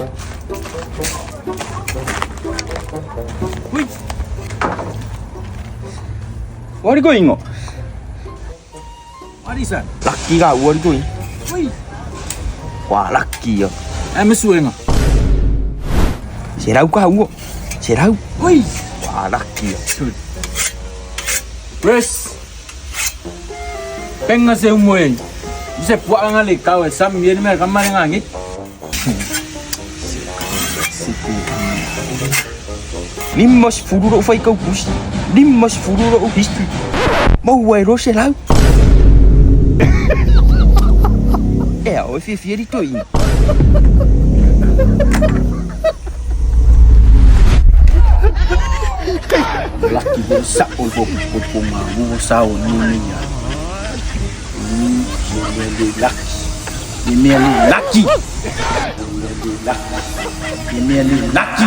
Ui. What are you going? What is that? Lucky ka, what are you going? Ui. Wah, lucky yo. Eh, mesuenga. Serau ka uo. Serau. Ui. Wah, lucky yo. Press. Penga se umwe. Ise puanga le kawe sam yeni me kamare ngangi. Lima sefulu lou fai kau pusi. 50 lou history. Maua e loa 100. E a oe fiafia li toeaina. Laki bo sa o bo bo bo ma wo sa o ni ni ya. Le laki. Le mea le laki. Le laki. Le mea le laki.